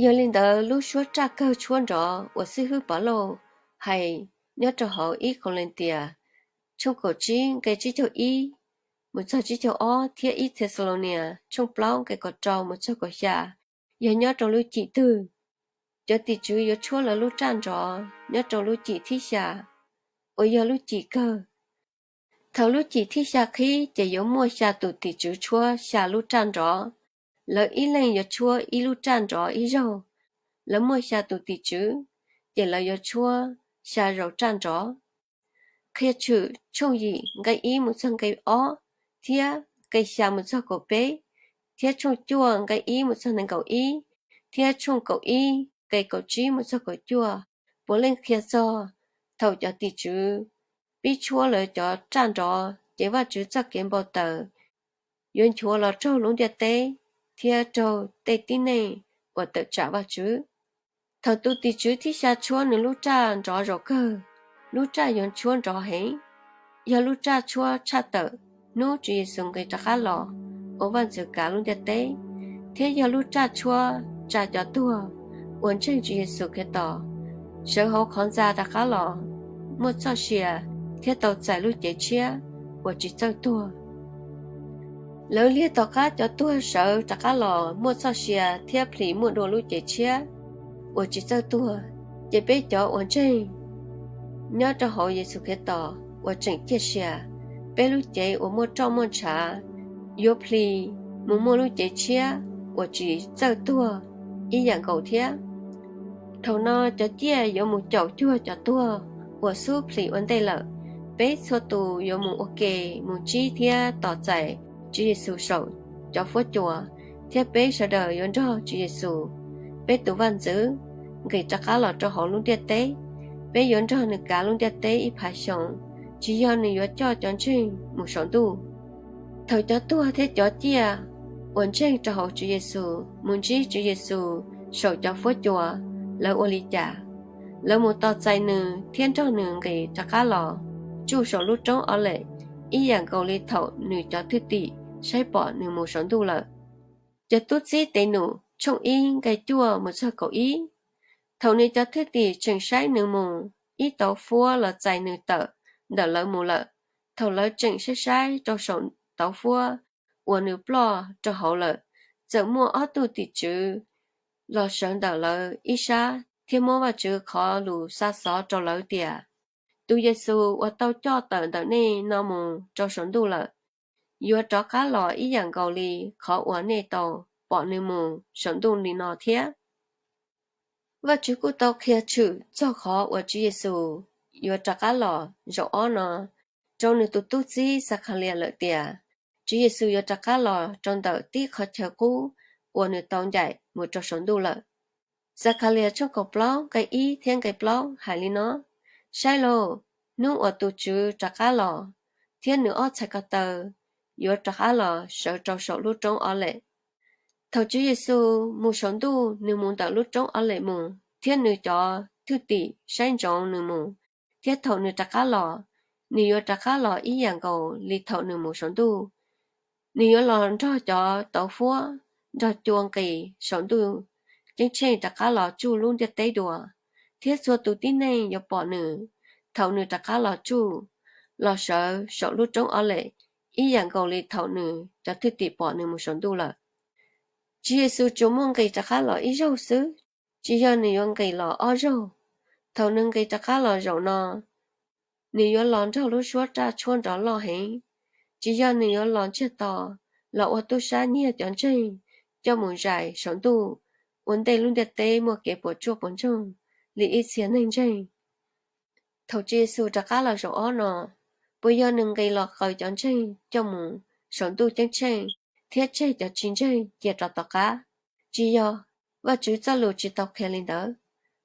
Yog li ntawd lub suab raj kawg tshuab nrov uas xib hwb Pov Lauj hais nyob rau hauv ib Kauleetias tshooj kaum tsib nqe tsib caug ib mus txog tsib caug ob thiab ib Thexalaunikes tshooj plaub nqe kaum rau mus txog kaum xya yog nyob rau lub cim twg? Cov tim tswv yuav tshuab lawv lub raj nrov nyob rau lub cim thib xya, uas yog lub cim kawg. Thaum lub cim thib xya qhib ces yuav muaj xya tus tim tswv tshuab xya lub raj nrov, lawv ib leeg yuav tshuab ib lub raj nrov ib zaug. Lawv muaj xya tus tim tswv, ces lawv yuav tshuab xya zaus raj nrov. Qhia tshwm tshooj yim nqe ib mus txog nqe ob, thiab nqe xya mus txog kaum peb, thiab tshooj cuaj nqe ib mus txog nees nkaum ib, thiab tshooj kaum ib nqe kaum tsib mus txog kaum cuaj puav leej qhia txog thaum cov tim tswv pib tshuab lawv cov raj nrov ces Vajtswv txoj kev npau taws yuav nchuav los raug lub ntiaj teb thiab raug tej tib neeg uas tawm tsam Vajtswv. Thaum tus tim tswv thib xya tshuab nws lub raj nrov zaum kawg, lub raj yuav tshuab nrov heev, yog lub raj tshuab tshaj tawm hnub Tswv Yexus nqis rov qab los ua vaj ntxwv kav lub ntiaj teb, thiab yog lub raj tshuab tsa cov tuag uas ntseeg Tswv Yexus Khetos sawv hauv qhov ntxa rov qab los muaj txoj sia thiab tau txais lub cev tshiab uas tsis txawj tuag. Lawv liag tom qab cov tuag sawv rov qab los muaj txoj sia thiab plhis muaj dua lub cev tshiab uas tsis txawj tuag, ces peb cov uas ntseeg nyob rau hauv Yexus Khetos uas tseem ciaj sia, peb lub cev uas muaj roj muaj ntshav yuav plhis mus muaj lub cev tshiab uas tsis txawj tuag ib yam nkaus thiab. Thaum no cov ciaj yuav mus caum cuag cov tuag uas xub plhis ua ntej lawm. Peb txhua tus yuav mus ua ke mus ntsib thiab tos txais Tswv Yexus saum cov fuab cua, thiab peb sawv daws yuav nrog Tswv Yexus, peb tus vaj ntxwv, nqis rov qab los rau hauv lub ntiaj teb. Peb yuav nrog nws kav lub ntiaj teb ib phav xyoo, tsis yog nws yuav coj cov ntseeg mus saum ntuj. Thaum cov tuag thiab cov ciaj uas ntseeg rau hauv Tswv Yexus mus ntsib Tswv Yexus saum cov fuab cua, lawv ua li cas? Lawv mus tos txais nws thiab nrog nws nqis rov qab los tsuj saum lub roob Oliv, ib yam nkaus li thaum nws cov thwj tim saib pom nws mus saum ntuj lawm. Cov tub txib tes num tshooj ib nqe cuaj mus txog kaum ib. Thaum nws cov thwj tim tseem saib nws mus, ib tauv fuab los txais nws tawm ntawm lawv mus lawm. Thaum lawv tseem saib saib rau saum tauv fuab uas nws ploj rau hauv lawm, txawm muaj ob tug tim tswv los sawv ntawm lawv ib sab thiab muab Vajtswv qhov lus xa xov rau lawv tias, Tus Yexus uas tau coj tawm ntawm nej no mus rau saum ntuj lawm, yuav rov qab los ib yam nkaus li qhov uas nej tau pom nws mus saum ntuj li no thiab. Vajtswv kuj tau qhia tshwm txog qhov uas Tswv Yexus yuav rov qab los zaum ob no rau nws tus tub txib Xakhalias lawm tias Tswv Yexus yuav rov qab los rau ntawm tib qhov chaw qub uas nws tau ncaim mus rau saum ntuj lawm. Xakhalias tshooj kaum plaub nqe ib thiab nqe plaub hais li no: Saib lauj, hnub uas tus Tswv rov qab los, thiab nws ob txhais ko taw yuav rov qab los sawv rau saum lub roob Oliv. Thaum Tswv Yexus mus saum ntuj, nws mus ntawm lub roob Oliv mus, thiab nws cov thwj tim saib ntsoov nws mus, thiab thaum nws rov qab los, nws yuav rov qab los ib yam nkaus li thaum nws mus saum ntuj. Nws yuav los nrog cov tauv fuab, nrog cua nqis saum ntuj ceeb tsheej rov qab los tsuj lub ntiaj teb dua, thiab txhua tus tib neeg yuav pom nws thaum nws rov qab los tsuj, los sawv saum lub roob Oliv ib yam nkaus li thaum nws cov thwj tim pom nws mus saum ntuj lawm. Tswv Yexus tsuas muaj nqis rov qab los ib zaug xwb, tsis yog nws yuav nqis los ob zaug. Thaum nws nqis rov qab los zaum no, nws yuav los nrog lub suab raj tshuab nrov loj heev, tsis yog nws yuav los ntsiag to, los ua tub sab nyiag cov ntseeg coj mus zais saum ntuj ua ntej lub ntiaj teb muaj kev puas tsuaj puas ntsoog li ib txhia neeg ntseeg. Thaum Tswv Yexus rov qab los zaum ob no, puas yog nws nqis los qaws cov ntseeg coj mus saum ntuj ceeb tsheej thiab tseg cov tsis ntseeg cia rau tom qab? Tsis yog, Vajtswv txoj lus tsis tau qhia li ntawd.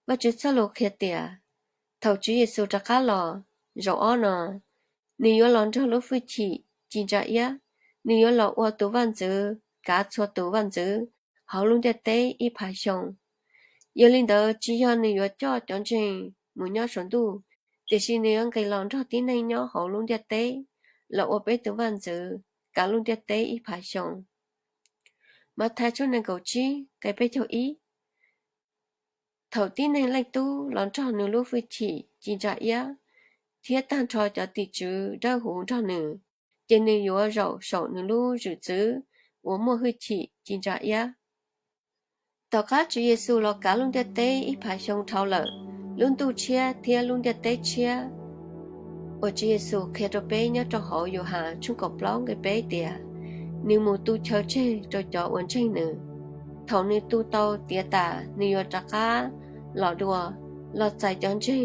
Vajtswv txoj lus qhia tias thaum Tswv Yexus rov qab los zaum ob no, nws yuav los nrog lub hwj chim ci ntsa iab, nws yuav los ua tus vaj ntxwv kav txhua tus vaj ntxwv hauv lub ntiaj teb ib phav xyoo. Yog li ntawd, tsis yog nws yuav coj cov ntseeg mus nyob saum ntuj, tiam sis nws yuav nqis los nrog tib neeg nyob hauv lub ntiaj teb, los ua peb tus vaj ntxwv kav lub ntiaj teb ib phav xyoo. Mathais tshooj nees nkaum tsib nqe peb caug ib. Thaum tib neeg Leej Tub los nrog nws lub hwj chim ci ntsa iab, thiab tag nrho cov tim tswv dawb huv nrog nws, ces nws yuav zaum saum nws lub zwm txwv uas muaj hwj chim ci ntsa iab. Tom qab Tswv Yexus los kav lub ntiaj teb ib phav xyoo dhau lawm, lub ntuj tshiab thiab lub ntiaj teb tshiab uas Tswv Yexus qhia rau peb nyob rau hauv Yauhas tshooj kaum plaub nqe peb tias nws mus tu chaw tseg rau cov uas ntseeg nws. Thaum nws tu tau tiav tas, nws yuav rov qab los dua, los txais cov ntseeg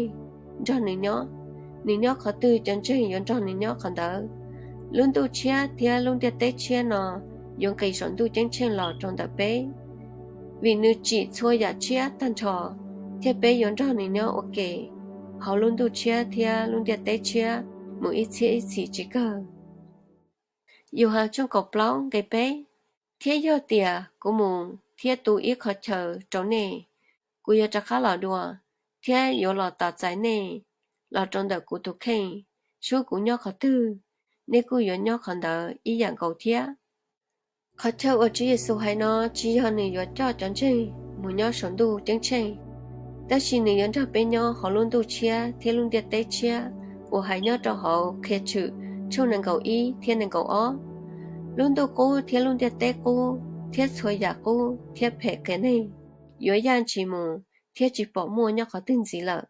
nrog nws nyob. Nws nyob qhov twg, cov ntseeg yuav nrog nws nyob qhov ntawd. Lub ntuj tshiab thiab lub ntiaj teb tshiab no yuav nqis saum ntuj ceeb tsheej los rau ntawm peb, vim nws tsim txhua yam tshiab tag nrho, thiab peb yuav nrog nws nyob ua ke hauv lub ntuj tshiab thiab lub ntiaj teb tshiab mus ib txhiab ib txhis tsis kawg. Yauhas tshooj kaum plaub nqe peb: Thiab yog tias kuv mus thiab tu ib qhov chaw rau nej, kuv yuav rov qab los dua, thiab yuav los tos txais nej los rau ntawm kuv tus kheej. Suab kuv nyob qhov twg, nej kuj yuav nyob qhov ntawd ib yam nkaus thiab. Qhov chaw uas Tswv Yexus hais no tsis yog nws yuav coj cov ntseeg mus nyob saum ntuj ceeb tsheej, tab sis nws yuav nrog peb nyob hauv lub ntuj tshiab thiab lub ntiaj teb tshiab uas hais nyob rau hauv Qhia Tshwm tshooj nees nkaum ib thiab nees nkaum ob. Lub ntuj qub thiab lub ntiaj teb qub thiab txhua yam qub thiab phem qias neeg yuav yaj ntshis mus thiab tsis pom muaj nyob qhov twg ntxiv lawm.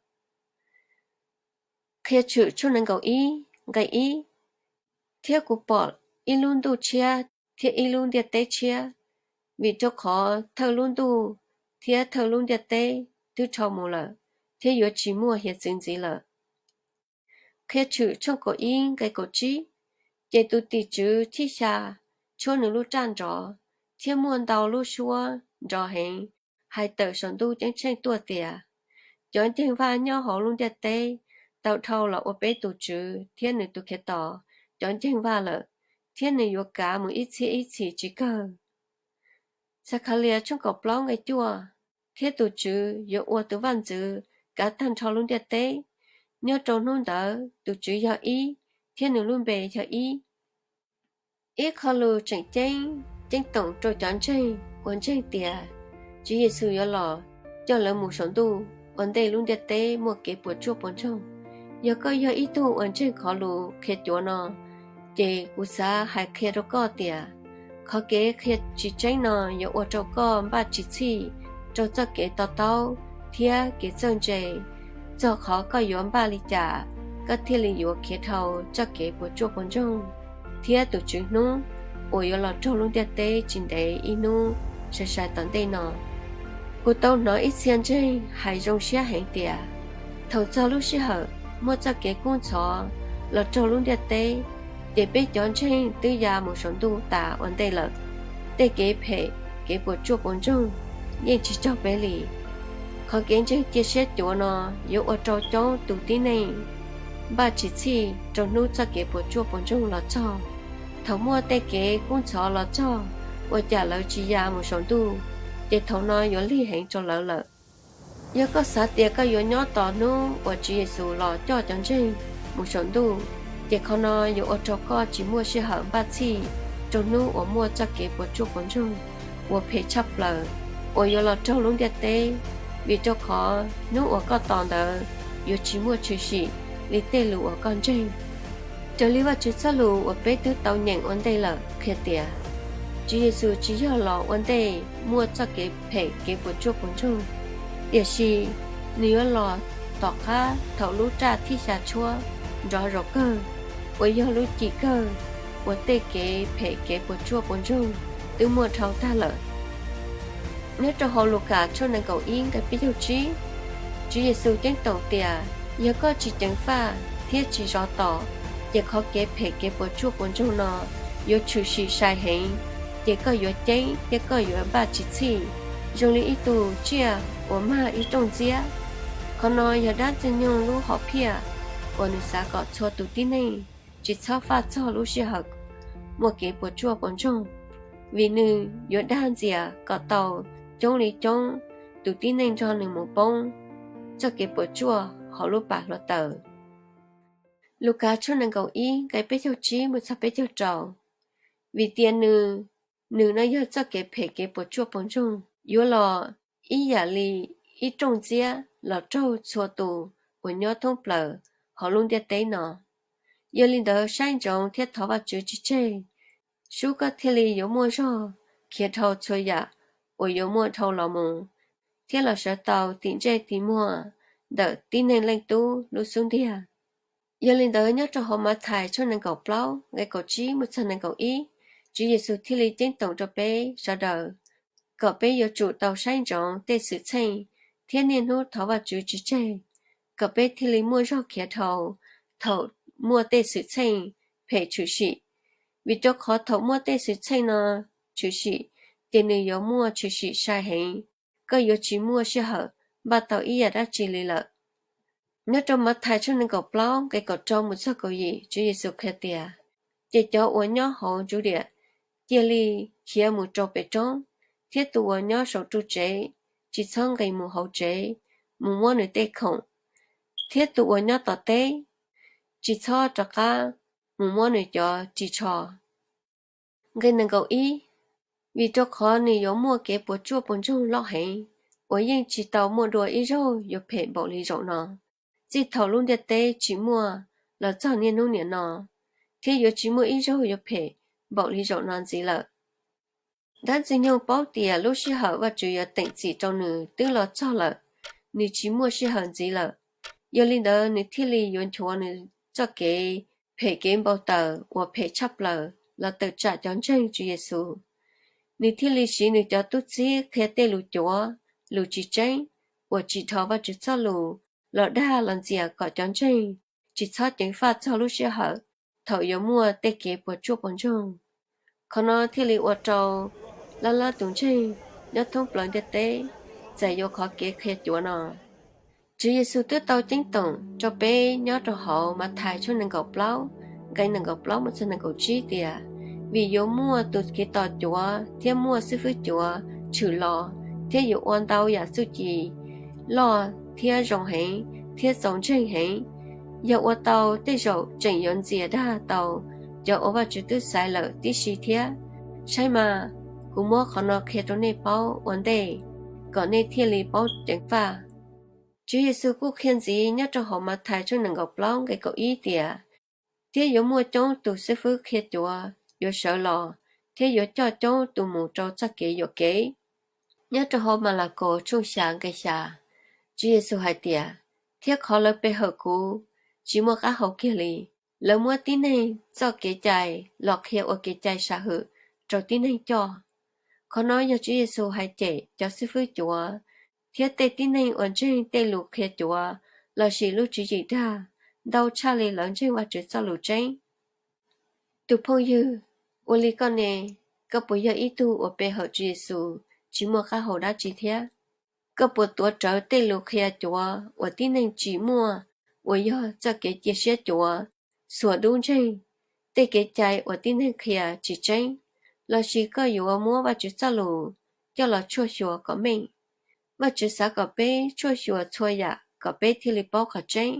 Qhia Tshwm tshooj nees nkaum ib nqe ib: Thiab kuv pom ib lub ntuj tshiab thiab ib lub ntiaj teb tshiab, vim rau qhov thawj lub ntuj thiab thawj lub ntiaj teb twb rho mus lawm, thiab yuav tsis muaj hiav txwv ntxiv lawm. Qhia Tshwm tshooj kaum ib nqe kaum tsib: Ces tus tim tswv chij xya tshuab nws lub raj nrov, thiab muaj ntau lub suab nrov heev hais tawm saum ntuj ceeb tsheej tuaj tias, Cov nceeg vaj nyob hauv lub ntiaj teb tau dhau los ua peb tus Tswv thiab nws tus Khetos cov nceeg vaj lawm, thiab nws yuav kav mus ib txhiab ib txhis tsis kawg. Xakhalias tshooj kaum plaub nqe cuaj: Thiab tus Tswv yuav ua tus vaj ntxwv kav tag nrho lub ntiaj teb. Nyob rau hnub ntawd tus Tswv yog ib, thiab nws lub npe yog ib. Ib qho lus tseem ceeb ceeb toom rau cov ntseeg uas ntseeg tias Tswv Yexus yuav los coj lawv mus saum ntuj ua ntej lub ntiaj teb muaj kev puas tsuaj puas ntsoog. Yog koj yog ib tug uas ntseeg qhov lus qhia cuav no, ces kuv xav hais qhia rau koj tias qhov kev qhia tsis tseeb no yuav ua rau koj npaj tsis txhij rau txoj kev to taub thiab kev txawj ntse txog qhov koj yuav npaj li cas koj thiaj li yuav khiav dhau txoj kev puas tsuaj puas ntsoog thiab tus Tswv hnub uas yuav los raug lub ntiaj teb tsis ntev ib hnub sai sai tom ntej no. Kuv tau hnov ib txhia ntseeg hais zoo siab heev tias thaum txog lub sij hawm muaj txoj kev kub ntxhov los raug lub ntiaj teb, ces peb cov ntseeg twb ya mus saum ntuj tas ua ntej lawm. Tej kev phem, kev puas tsuaj puas ntsoog yeej tsis raug peb li. Qhov kev ntseeg cia siab cuav no yuav ua rau coob tus tib neeg npaj tsis txhij rau hnub txoj kev puas tsuaj puas ntsoog los txog. Thaum muaj tej kev kub ntxhov los txog ua cas lawv tsis ya mus saum ntuj, ces thaum no yuav lig heev rau lawv lawm. Yog koj xav tias koj yuav nyob tos hnub uas Tswv Yexus los coj cov ntseeg mus saum ntuj, ces qhov no yuav ua rau koj tsis muaj sij hawm npaj txhij rau hnub uas muaj txoj kev puas tsuaj puas ntsoog uas phem tshaj plaws uas yuav los raug lub ntiaj teb, vim rau qhov hnub uas koj tos ntawd yuav tsis muaj tshwm sim li tej lus uas koj ntseeg. Raws li Vajtswv txoj lus uas peb twb tau nyeem ua ntej lawm qhia tias, Tswv Yexus tsis yog los ua ntej muaj txoj kev phem kev puas tsuaj puas ntsoog, tiam sis nws yuav los tom qab thaum lub raj thib xya tshuab nrov zaum kawg, uas yog lub cim kawg uas tej kev phem kev puas tsuaj puas ntsoog twb muaj dhau tag lawm. Nyob rau hauv Lukas tshooj nees nkaum ib nqe peb caug tsib, Tswv Yexus ceeb toom tias yog koj tsis ceev faj thiab tsis zov tos, ces qhov kev phem kev puas tsuaj puas ntsoog no yuav tshwm sim sai heev, ces koj yuav ceeb thiab koj yuav npaj tsis txhij zoo li ib tug tsiaj uas mag ib rooj ntxiab. Qhov no yog dab ntxwg nyoog lub hom phiaj uas nws xav kom txhua tus tib neeg tsis txhob faj txog lub sij hawm muaj kev puas tsuaj puas ntsoog, vim nws yuav dag ntxias kom tau coob li coob tus tib neeg nrog nws mus poob txoj kev puas tsuaj hauv lub pas hluav taws. Lukas tshooj nees nkaum ib nqe peb caug tsib mus txog peb caug rau, vim tias nws, nws no yog txoj kev phem kev puas tsuaj puas ntsoog yuav los ib yam li ib rooj ntxiab los raug txhua tus uas nyob thoob plaws hauv lub ntiaj teb no. Yog li ntawd saib ntsoov thiab thov Vajtswv tsis tseg, sub koj thiaj li yuav muaj zog khiav dhau txhua yam uas yuav muaj dhau los mus, thiab los sawv tau tim ntsej tim muag ntawm tib neeg Leej Tub lub xub ntiag. Yog li ntawd nyob rau hauv Mathais tshooj nees nkaum plaub nqe kaum tsib mus txog nees nkaum ib, Tswv Yexus thiaj li ceeb toom rau peb sawv daws kom peb yuav tsum tau saib ntsoov tej xwm txheej thiab niaj hnub thov Vajtswv tsis tseg, kom peb thiaj li muaj zog khiav dhau thaum muaj tej xwm txheej phem tshwm sim. Vim rau qhov thaum muaj tej xwm txheej no tshwm sim, ces nws yuav muaj tshwm sim sai heev, koj yuav tsis muaj sij hawm npaj tau ib yam dab tsi li lawm. Nyob rau Mathais tshooj nees nkaum plaub nqe kaum rau mus txog kaum yim, Tswv Yexus qhia tias, ces cov uas nyob hauv ntsuj diam cia li khiav mus rau pem roob, thiab tus uas nyob saum ru tsev tsis txhob nqis mus hauv tsev mus muab nws tej khoom, thiab tus uas nyob tom teb tsis txhob rov qab mus muab nws cov ris tsho. Nqe nees nkaum ib, vim rau qhov nws yuav muaj kev puas tsuaj puas ntsoog loj heev, uas yeej tsis tau muaj dua ib zaug yuav phem npaum li zaum no, txij thaum lub ntiaj teb tsis muaj los txog niaj hnub niam no, thiab yuav tsis muaj ib zaug yuav phem npaum li zaum no ntxiv lawm. Dab ntxwg nyoog paub tias lub sij hawm Vajtswv yuav teem txim rau nws twb los txog lawm, nws tsis muaj sij hawm ntxiv lawm. Yog li ntawd nws thiaj li yuav nchuav nws txoj kev phem kev npau taws uas phem tshaj plaws los tawm tsam cov ntseeg Tswv Yexus. Nws thiaj li siv nws cov tub txib qhia tej lus cuav, lus tsis tseeb, uas tsis dhos Vajtswv txoj lus los dag los ntxias kom cov ntseeg tsis txhob ceev faj txog lub sij hawm thaum yuav muaj tej kev puas tsuaj puas ntsoog. Qhov no thiaj li ua rau lab lab tus ntseeg nyob thoob plaws ntiaj teb txais yuav qhov kev qhia cuav no. Tswv Yexus twb tau ceeb toom rau peb nyob rau hauv Mathais tshooj nees nkaum plaub nqe nees nkaum plaub mus txog nees nkaum tsib tias, vim yuav muaj tus Khetos cuav thiab muaj xib fwb cuav tshwm los, thiab yuav ua ntau yam txuj ci loj thiab zoo heev thiab txaus ntseeg heev. Yog ua tau tej zaum tseem yuav ntxias dag tau cov uas Vajtswv twb xaiv lawm tib si thiab. Saib mas, kuv muab qhov no qhia rau nej paub ua ntej, kom nej thiaj li paub ceev faj. Tswv Yexus kuj qhia ntxiv nyob rau hauv Mathais tshooj nees nkaum plaub nqe kaum ib tias, thiab yuav muaj coob tus xib fwb qhia cuav yuav sawv los, thiab yuav coj coob tus mus rau txoj kev yuam kev. Nyob rau hauv Malakaus tshooj xya nqe xya, Tswv Yexus hais tias, thiab qhov lawv pe hawm kuv tsis muaj qab hau kiag li. Lawv muab tib neeg txoj kev cai los qhia ua kev cai sam hwm rau tib neeg coj. Qhov no yog Tswv Yexus hais cem cov xib fwb cuav thiab tej tib neeg uas ntseeg tej lus qhia cuav lossis lub tswv yim dag ntau tshaj li lawv ntseeg Vajtswv txoj lus tseeb. Tus phooj ywg, ua li koj ne, koj puas yog ib tug uas pe hawm Tswv Yexus tsis muaj qab hau dab tsi thiab? Koj puas tuav rawv tej lus qhia cuav uas tib neeg tsim muaj uas yog txoj kev cia siab cuav, xuas dub ntseeg, tej kev cai uas tib neeg qhia tsis tseeb, lossis koj yuav muab Vajtswv txoj lus coj los tshuaj xyuas kom meej? Vajtswv xav kom peb tshuaj xyuas txhua yam kom peb thiaj li paub qhov tseeb,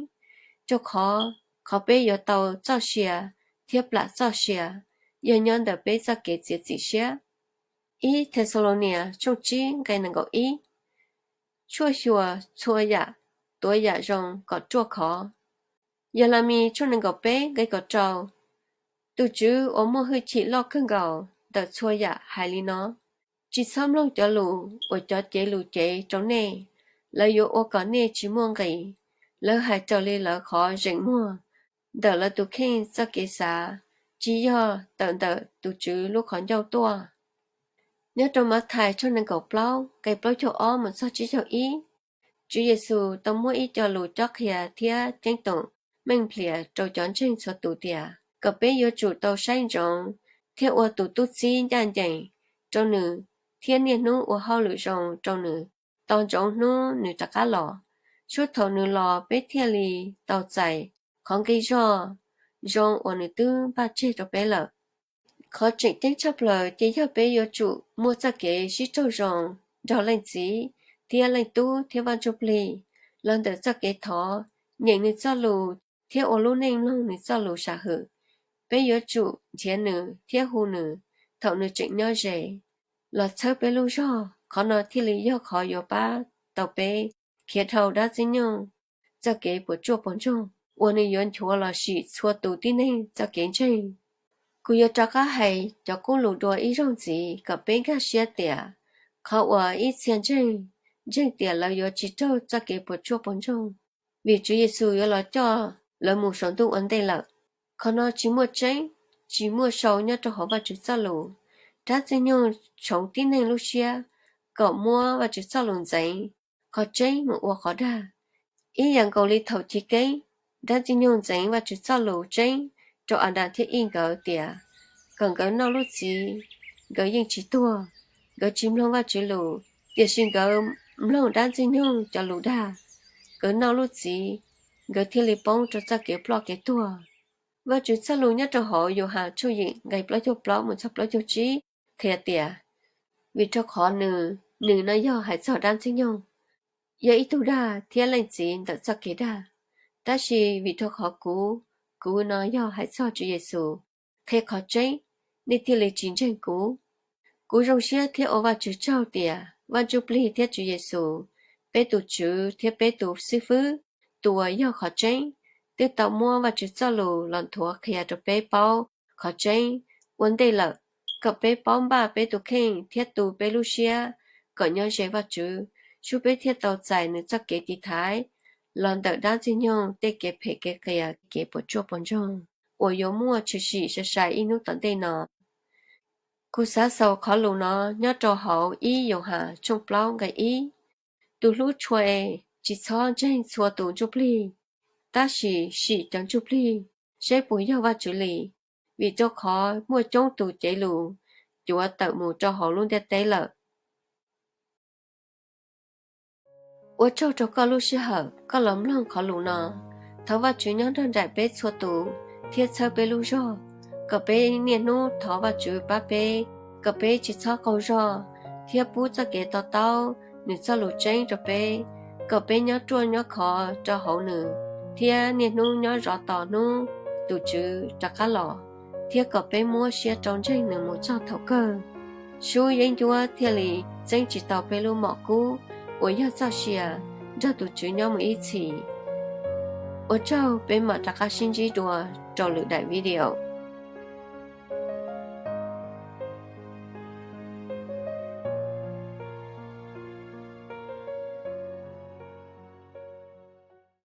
rau qhov qhov peb yuav tau txoj sia thiab plam txoj sia yog nyob ntawm peb txoj kev txiav txim siab. Ib Thexalaunikes tshooj tsib nqe nees nkaum ib. Tshuaj xyuas txhua yam, tuav yam zoo kom ruaj khov. Yelemis tshooj nees nkaum peb nqe kaum rau. Tus Tswv uas muaj hwj chim loj kawg nkaus ntawm txhua yam hais li no: Tsis txhob mloog cov lus uas cov cev lus cev rau nej, lawv yuav ua kom nej tsis muaj nqis. Lawv hais raws li lawv qhov zeem muag, ntawm lawv tus kheej txoj kev xav, tsis yog tawm ntawm tus Tswv lub qhov ncauj tuaj. Nyob rau Mathais tshooj nees nkaum plaub nqe plaub caug ob mus txog tsib caug ib, Tswv Yexus tau muab ib co lus cob qhia thiab ceeb toom meej nplhias rau cov ntseeg txhua tus tias kom peb yuav tsum tau saib ntsoov thiab ua tus tub txib ncaj ncees rau nws thiab niaj hnub ua hauj lwm zoo rau nws tos ntsoov hnub nws rov qab los. Tsuas thaum nws los peb thiaj li tau txais qhov nqi zog zoo uas nws twb npaj tseg rau peb lawm. Qhov tseem ceeb tshaj plaws ces yog peb yuav tsum muaj txoj kev sib raug zoo nrog Leej Txiv thiab Leej Tub thiab Vaj Ntsujplig los ntawm txoj kev thov, nyeem Nws Txojlus thiab ua lub neej mloog Nws Txojlus sam hwm. Peb yuav tsum nrhiav Nws thiab hu Nws thaum Nws tseem nyob ze los txhawb peb lub zog. Qhov no thiaj li yog qhov yuav pab tau peb khiav dhau dab Ntxwg Nyoog txoj kev puas tsuaj puas ntsoog uas nws yuav nchuav los sim txhua tus tib neeg txoj kev ntseeg. Kuv yuav rov qab hais cov qub lus dua ib zaug ntxiv kom peb nkag siab tias qhov uas ib txhia ntseeg ntseeg tias lawv yuav tsis raug txoj kev puas tsuaj puas ntsoog vim Tswv Yexus yuav los coj lawv mus saum ntuj ua ntej lawm. Qhov no tsis muaj tseeb, tsis muaj sau nyob rau hauv Vajtswv Txojlus. Dab Ntxwg Nyoog tshoov tib neeg lub siab kom muab Vajtswv Txojlus ntxeev qhov tseeb mus ua qhov dag. Ib yam nkaus li thaum chiv keeb, dab Ntxwg Nyoog ntxeev Vajtswv Txojlus tseeb rau Adas thiab Ib nkawd tias kom nkawd noj lub txiv, nkawd yeej tsis tuag. Nkawd tsis mloog Vajtswv lus, tiam sis nkawd mloog dab Ntxwg Nyoog cov lus dag, nkawd noj lub txiv, nkawd thiaj li poob rau txoj kev ploj kev tuag. Vajtswv Txojlus nyob rau hauv Yauhas tshooj yim nqe plaub caug plaub mus txog plaub caug tsib qhia tias vim rau qhov nws, nws no yog hais txog dab Ntxwg Nyoog, yog ib tug dag thiab leej txiv ntawm txoj kev dag. Tab sis vim rau qhov kuv, kuv no yog hais txog Tswv Yexus qhia qhov tseeb, nej thiaj li tsis ntseeg kuv. Kuv zoo siab thiab ua Vajtswv tsaug tias Vaj Ntsujplig thiab Tswv Yexus, peb tus Tswv thiab peb tus xib fwb, tus uas yog qhov tseeb, twb tau muab Vajtswv Txojlus los nthuav qhia rau peb paub qhov tseeb ua ntej lawm, kom peb paub npaj peb tus kheej thiab tu peb lub siab kom nyob ze Vajtswv, sub peb thiaj tau txais nws txoj kev tiv thaiv los ntawm dab Ntxwg Nyoog tej kev phem kev qias kev puas tsuaj puas ntsoog uas yuav muaj tshwm sim sai sai ib hnub tom ntej no. Kuv xav xaus qhov lus no nyob rau hauv ib Yauhas tshooj plaub nqe ib: Tus hlub tshua es, tsis txhob ntseeg txhua tus ntsuj plig, tab sis sim cov ntsuj plig seb puas yog Vajtswv li, vim rau qhov muaj coob tus cev lus cuav tawm mus rau hauv lub ntiaj teb lawm. Ua tsaug rau koj lub sij hawm koj los mloog qhov lus no. Thov Vajtswv nyob nrog nraim peb txhua tus thiab txhawb peb lub zog, kom peb niaj hnub thov Vajtswv pab peb, kom peb tsis txhob qaug zog thiab pub txoj kev to taub Nws Txojlus tseeb rau peb, kom peb nyob ruaj nyob khov rau hauv Nws thiab niaj hnub nyob zov tos hnub tus Tswv rov qab los, thiab kom peb muab siab rau ntseeg Nws mus txog thaum kawg. Sub yeeb ncuab thiaj li txeeb tsis tau peb lub mom kub uas yog txoj sia nrog tus Tswv nyob mus ib txhis. Ua tsaug, peb mam rov qab sib ntsib dua rau lwm daim video.